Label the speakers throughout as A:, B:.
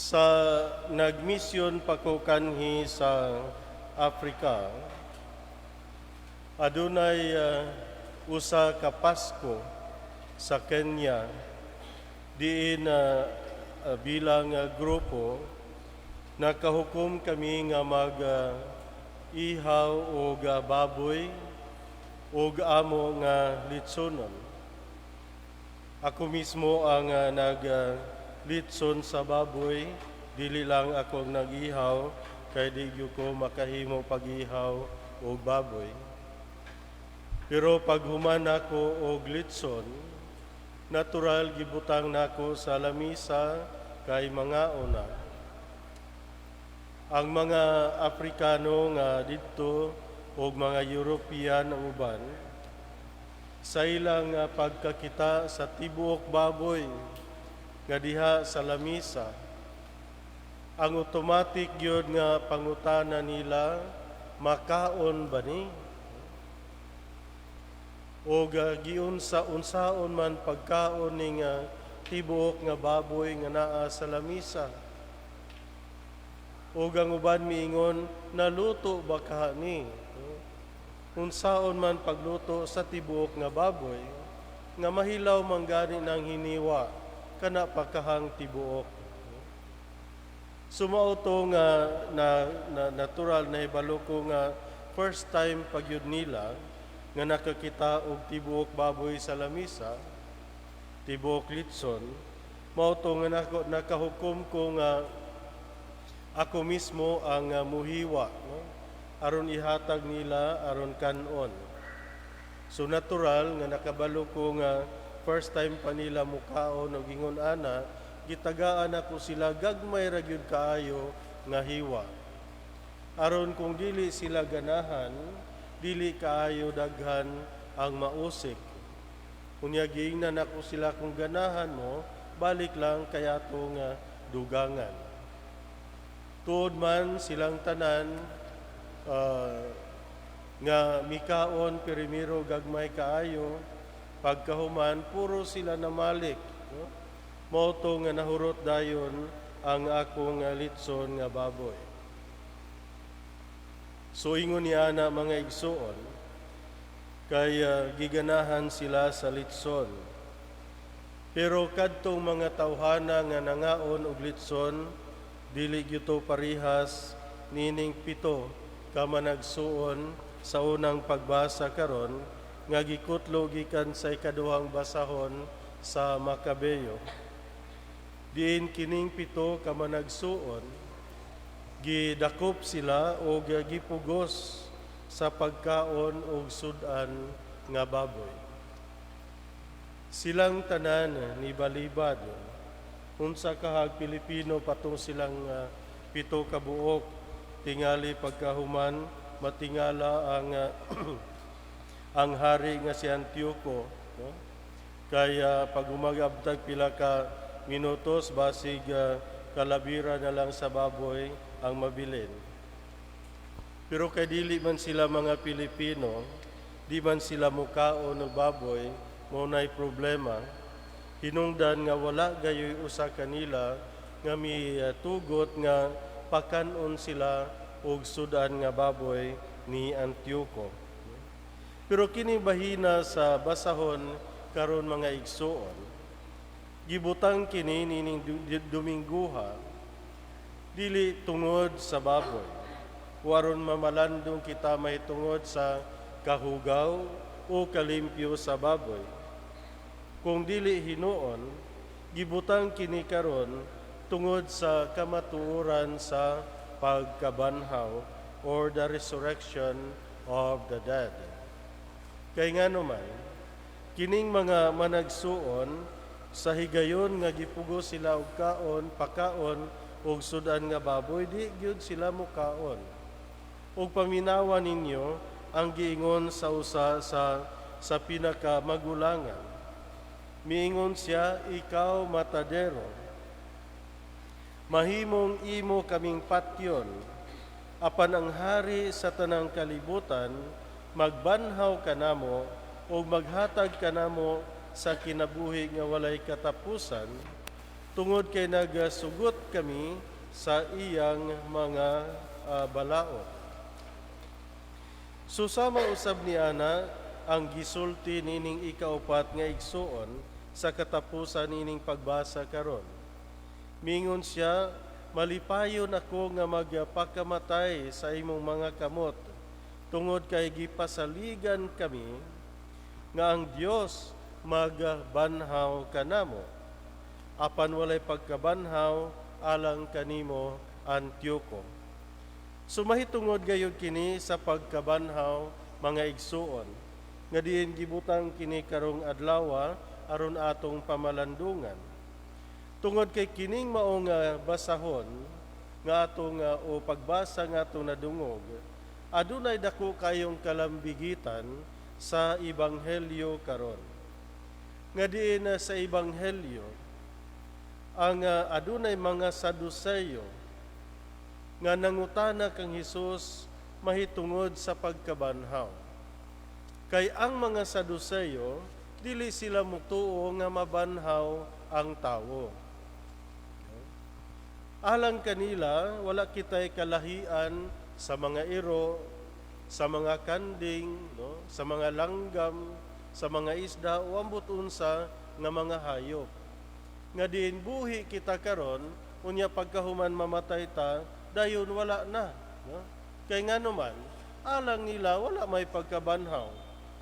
A: Sa nagmisyon pa ko kanhi sa Africa, adunay usa ka Pasko sa Kenya diin bilang grupo nakahukom kami nga mag ihaw og baboy ug amo nga litsonon. Ako mismo ang nag litson sa baboy, dili lang ako ang nag-ihaw kay di gyud ko makahimo pag-ihaw og baboy. Pero pag human ako og litson, natural gibutang nako sa lamisa kay mangaon na. Ang mga Afrikano nga didto ug mga European ang uban, sa ilang pagkakita sa tibuok baboy nga diha sa lamisa, ang automatic gyud nga pangutana nila, "Makaon ba ni?" O giunsa unsaon man pagkaon ning tibuok nga baboy nga naa sa lamisa? O ang uban miingon, "Naluto ba kaha ni? Unsaon man pagluto sa tibuok nga baboy nga mahilaw man gani ng hiniwa, kana pa kahang tibuok?" So mao to nga na natural na hibalo ko nga first time pagyud nila nga nakakita og tibuok baboy sa lamisa, tibuok litson. Mao to nga nakahukom ko nga ako mismo ang muhiwa, no? Aron ihatag nila aron kanon. So natural nga nakabalo ko nga first time pa nila mukaon og ingon ana, gitagaan ako sila gagmay ra gyud kaayo nga hiwa. Aron kung dili sila ganahan, dili kaayo daghan ang mausik. Unya giingnan ako sila, kung ganahan mo, balik lang kay ato nga dugangan. Tuod man silang tanan nga mikaon primero gagmay kaayo, pagkahuman puro sila namalik, no? Mao to nga nahurot dayon ang akong litson nga baboy. So ingon niya na, mga igsuon, kay giganahan sila sa litson. Pero kadtong mga tawhana nga nangaon og litson, dili gyud to parihas nining pito ka managsuon sa unang pagbasa karon nga gikutlo gikan sa ikaduhang basahon sa Macabeo. Diin kining pito ka managsuon gidakop sila o gipugos sa pagkaon og sud-an nga baboy. Silang tanan ni balibad. Unsa kahag Pilipino patong silang pito ka buok, tingali pagkahuman matingala ang hari nga si Antioco, no? Kaya pag umagabtag pila ka minutos, basig kalabira na lang sa baboy ang mabilin. Pero kay dili man sila mga Pilipino, di man sila mukaon og baboy, mao nay problema. Hinungdan nga wala gayoy usa kanila nga mi tugot nga pakanon sila og sudan nga baboy ni Antioco. Pero kini bahina sa basahon karon, mga igsuon, gibutang kini nining Domingguha dili tungod sa baboy. Waron mamalandong kita may tungod sa kahugaw o kalimpyo sa baboy. Kung dili hinuon, gibutang kini karon tungod sa kamatuoran sa pagkabanhaw or the resurrection of the dead. Kay ngano man, kining mga managsuon, sa higayon nga gipugos sila og kaon, pakaon og sudan nga baboy, di gyud sila mukaon. Ug paminawa ninyo ang giingon sa usa sa pinaka magulangan. Miingon siya, "Ikaw matadero, mahimong imo kaming patyon, apan ang hari sa tanang kalibutan magbanhaw kanamo o maghatag kanamo sa kinabuhi nga walay katapusan." tungod kay nagasugot kami sa iyang mga balaod. Susama usab ni ana ang gisulti nining ikaupat nga igsuon sa katapusan nining pagbasa karon. Mingon siya, "Malipayon ako nga magpakamatay sa imong mga kamot tungod kay gipasaligan kami nga ang Dios magbanhaw kanamo. Apan walay pagkabanhaw alang kanimo, Antioco." So mahitungod gayud kini sa pagkabanhaw, mga igsuon, nga diin gibutang kini karong adlaw aron atong pamalandungan. Tungod kay kining maong basahon nga atong o pagbasa nga atong nadungog, adunay dako kayong kalambigitan sa ebanghelyo karon. Nga diin sa ebanghelyo ang adunay mga Saduseyo nga nangutana kang Hesus mahitungod sa pagkabanhaw. Kay ang mga Saduseyo, dili sila mutuo nga mabanhaw ang tawo. Alang kanila, wala kitay kalahian sa mga iro, sa mga kanding, no? Sa mga langgam, sa mga isda o ambot unsa nga mga hayop. Nga diin buhi kita karon, unya pagkahuman mamatay ta, dayon wala na. No? Kay nga naman, alang nila wala may pagkabanhaw.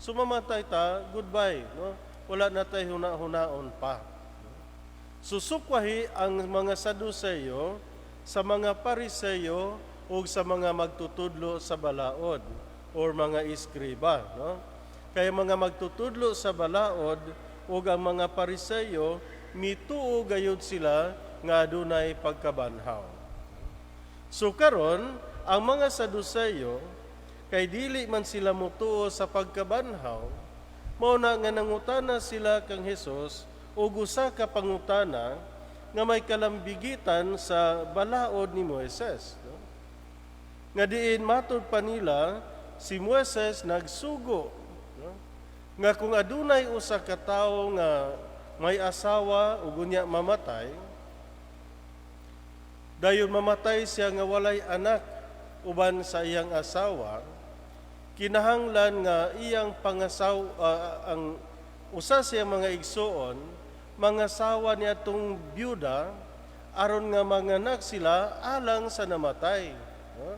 A: So mamatay ta, goodbye. No? Wala na tay huna-hunaon pa. Susukwahi ang mga Saduseyo sa mga Pariseyo ug sa mga magtutudlo sa balaod or mga eskriba, no? Kaya mga magtutudlo sa balaod ug ang mga Pariseyo, mituo gayud sila nga adunay pagkabanhaw. So karon, ang mga Saduseyo, kay dili man sila mutuo sa pagkabanhaw, mao na nga nangutana sila kang Hesus og usa ka pangutana nga may kalambigitan sa balaod ni Moises. No? Nga diin matud pa nila, si Moises nagsugo, no? Nga kung adunay usa ka tawo nga may asawa ug unya mamatay, dayon mamatay siya nga walay anak uban sa iyang asawa, kinahanglan nga iyang pangasaw ang usa sa iyang mga igsuon mangasawa niya tong byuda aron nga manganak sila alang sa namatay. No?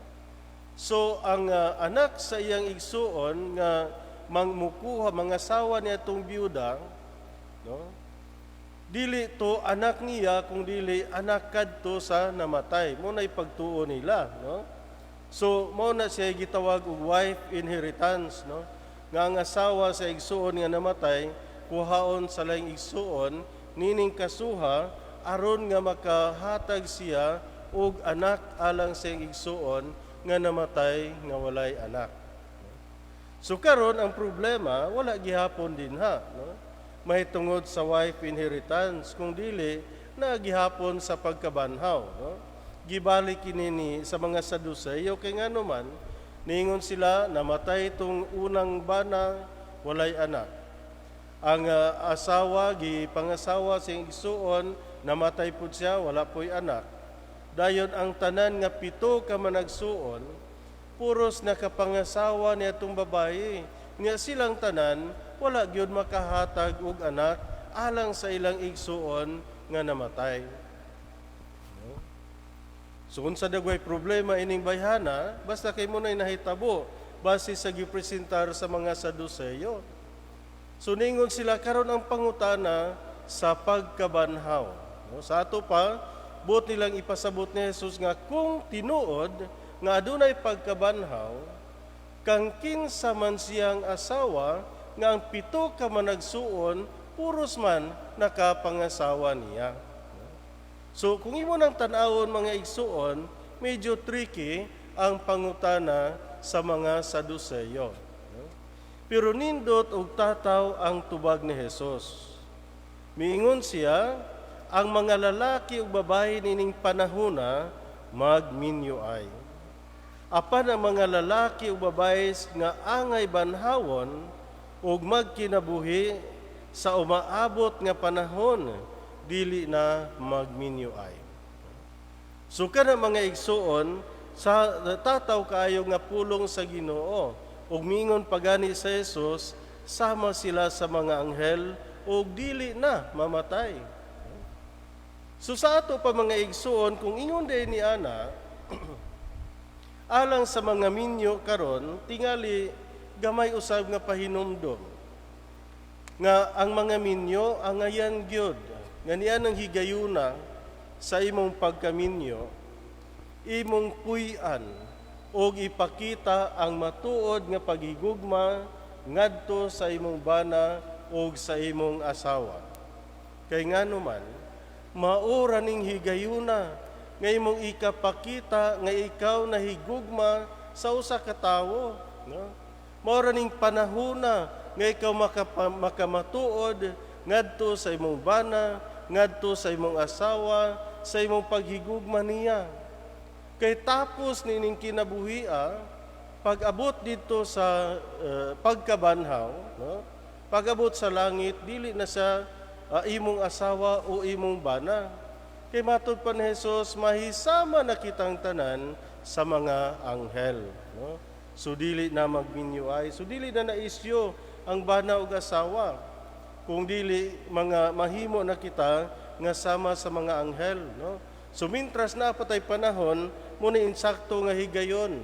A: So ang anak sa iyang igsuon nga mangmukuha mangasawa niya tong byuda, no? Dili to anak niya kung dili anak kadto sa namatay. Mao na pagtuo nila, no? So mao na siya gitawag og wife inheritance, no? Nga ang asawa sa igsuon nga namatay kuhaon sa laing igsuon nining kasuha aron nga makahatag siya og anak alang sa iyang igsuon nga namatay nga walay anak. So karon, ang problema wala gihapon dinha, no? Mahitungod sa wife inheritance, kung dili na gihapon sa pagkabanhaw, no? Gibalik kini ni sa mga Saduseyo kay ngano man ningon sila, namatay itong unang bana, walay anak. Ang asawa gipangasawa sa igsuon, namatay pud siya, wala poy anak. Dayon ang tanan nga pito ka managsuon puros nakapangasawa niya itong babae, nga silang tanan wala gyud makahatag og anak alang sa ilang igsuon nga namatay. No? So kung sa dagway problema ining bayhana, basta kay mao na'y nahitabo base sa gipresentar sa mga Saduseyo. So ningon sila, karon ang pangutana sa pagkabanhaw. No? Sa ato pa, buot nilang ipasabot ni Jesus nga kung tinuod nga adunay pagkabanhaw, kang kinsa man siyang asawa nga ang pito ka managsuon puros man nakapangasawa niya? So kung imo nang tan-awon, mga igsuon, medyo tricky ang pangutana sa mga Saduseyo. No? Pero nindot og tataw ang tubag ni Jesus. Miingon siya, ang mga lalaki ug babae nining panahona magminyo ay. Apan ang mga lalaki ug babae nga angay banhawon ug magkinabuhi sa umaabot nga panahon, dili magminyo ay. dili na magminyo ay. So kana, mga igsuon, sa tataw kaayo nga pulong sa Ginoo, ug mingon pagani sa Jesus, sama sila sa mga anghel ug dili na mamatay. So sa ato pa, mga igsuon, kung ingon day ni ana, alang sa mga minyo karon, tingali gamay usab nga pahinumdom nga ang mga minyo angayan gyud nga niya ng higayuna sa imong pagkaminyo, imong puy-an og ipakita ang matuod nga paghigugma ngadto sa imong bana ug sa imong asawa. Kay ngano man, maura ning higayuna nga imong ikapakita nga ikaw nahigugma sa usa ka tawo, no? Maura ning panahona nga ikaw makamatuod ngadto sa imong bana, ngadto sa imong asawa, sa imong paghigugma niya. Kay tapos nining kinabuhia, pag-abot dito sa pagkabanhaw, no? Pag-abot sa langit, dili na sa imong asawa o imong bana. Kay matod pa ni Jesus, mahisama na kitang tanan sa mga anghel, no? So dili na magminyo ay, so dili na naisyo ang bana ug asawa. Kung dili mga mahimo na kita nga sama sa mga anghel, no? So mintras na patay panahon, muna insakto nga higayon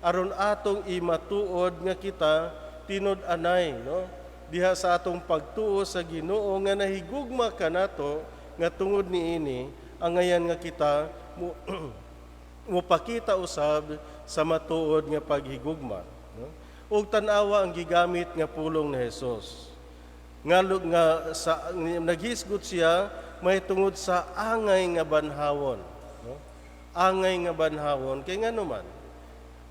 A: aron atong imatuod nga kita tinud-anay, no, diha sa atong pagtuo sa Ginoo nga nahigugma kanato, nga tungod niini angayan nga kita mo mupakita usab sa matuod nga paghigugma, no? Ug tan-awa ang gigamit nga pulong ni Jesus nga nga sa naghisgot siya may tungod sa angay nga banhawon, no? Angay nga banhawon, kay ngano man,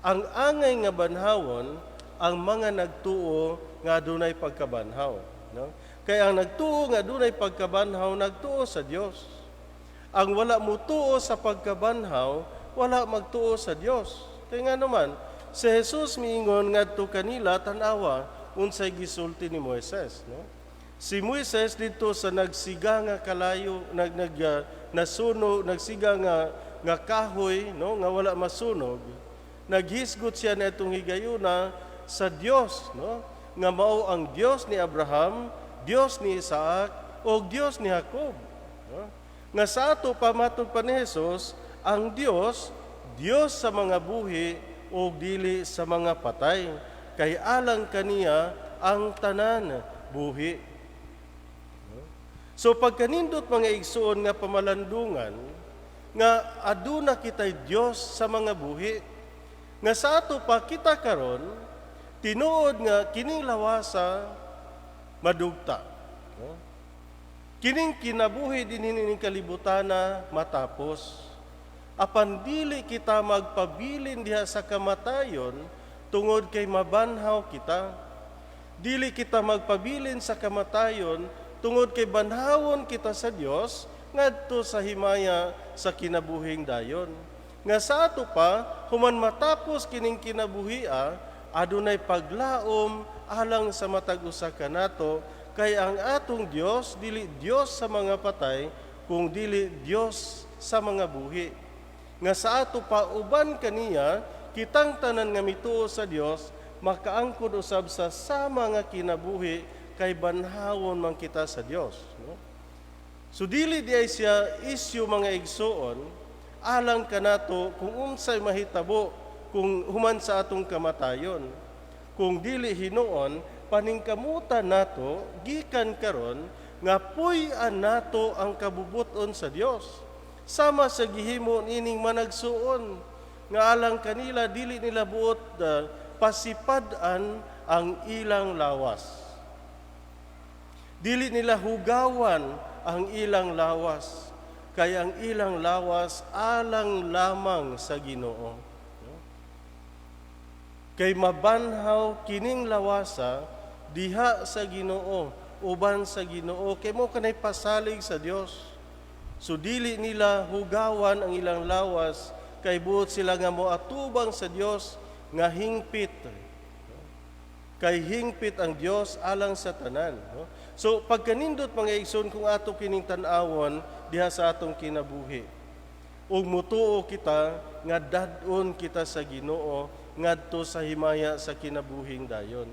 A: ang angay nga banhawon ang mga nagtuo nga adunay pagkabanhaw, no? Kay ang nagtuo nga adunay pagkabanhaw, nagtuo sa Dios. Ang wala mutuo sa pagkabanhaw, wala magtuo sa Dios. Kay ngano man, si Jesus miingon ngadto kanila, tan-awa unsay gisulti ni Moises, no? Si Moises didto sa nagsiga nga kalayo, nag nag nasunog, nagsiga nga kahoy, no, nga wala masunog. Naghisgot siya na higayuna sa Dios, no, nga mao ang Dios ni Abraham, Dios ni Isaac ug Dios ni Jacob, no? Nga sa ato pa, matod pa ni Jesus, ang Dios, Dios sa mga buhi ug dili sa mga patay, kay alang kaniya ang tanan buhi. So pagkanindot, mga igsuon, nga pamalandungan nga aduna kitay Dios sa mga buhi, nga sa ato pa kita karon, tinuod nga kining lawasa madugta, no? Kining kinabuhi dinhi ning kalibutana matapos. Apan dili kita magpabilin diha sa kamatayon tungod kay mabanhaw kita. Dili kita magpabilin sa kamatayon tungod kay banhawon kita sa Dios ngadto sa himaya sa kinabuhing dayon. Nga sa ato pa, human matapos kining kinabuhia, adunay paglaom alang sa matag usa kanato, kay ang atong Dios dili Dios sa mga patay kung dili Dios sa mga buhi. Nga sa ato pa, uban kaniya kitang tanan nga mituo sa Dios makaangkon usab sa sama nga kinabuhi, kay banhawon man kita sa Dios, no? So dili di ay siya isyu, mga igsuon, alang kanato kung unsay mahitabo kung human sa atong kamatayon. Kung dili hinuon paningkamutan nato gikan karon nga puy-an nato ang kabubuton sa Dios. Sama sa gihimo nining managsuon nga alang kanila dili nila buot pasipad-an ang ilang lawas. Dili nila hugawan ang ilang lawas, kay ang ilang lawas alang lamang sa Ginoo. Kay mabanhaw kining lawasa diha sa Ginoo, uban sa Ginoo, kay mo kanay pasalig sa Dios. So dili nila hugawan ang ilang lawas kay buot sila nga moatubang sa Dios nga hingpit. Kay hingpit ang Dios alang sa tanan, no? So pagkanindot, mga igsoon, kung ato kining tan-awon diha sa atong kinabuhi ug mutuo kita nga dad-on kita sa Ginoo ngadto sa himaya sa kinabuhing dayon.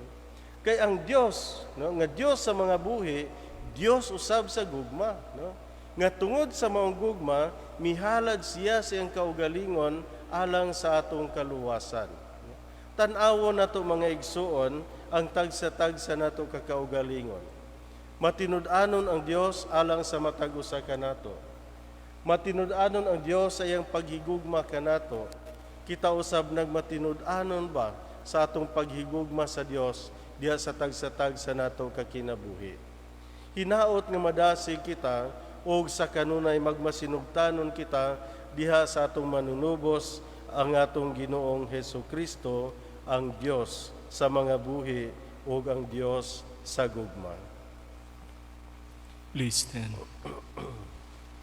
A: Kay ang Dios, no, nga Dios sa mga buhi, Dios usab sa gugma, no? Nga tungod sa maong gugma, mihalad siya sa iyang kaugalingon alang sa atong kaluwasan. Tan-awon nato, mga igsuon, ang tagsa-tagsa nato ka kaugalingon. Matinud-anon ang Dios alang sa matag usa kanato. Matinud-anon ang Dios sa iyang paghigugma kanato. Kita usab, nagmatinud-anon ba sa atong paghigugma sa Dios diha sa tagsa-tagsa nato ka kinabuhi? Hinaot nga madasig kita ug sa kanunay magmasinugtanon kita diha sa atong Manunubos, ang atong Ginoong Hesus Kristo, ang Dios sa mga buhi ug ang Dios sa gugma.
B: Please stand.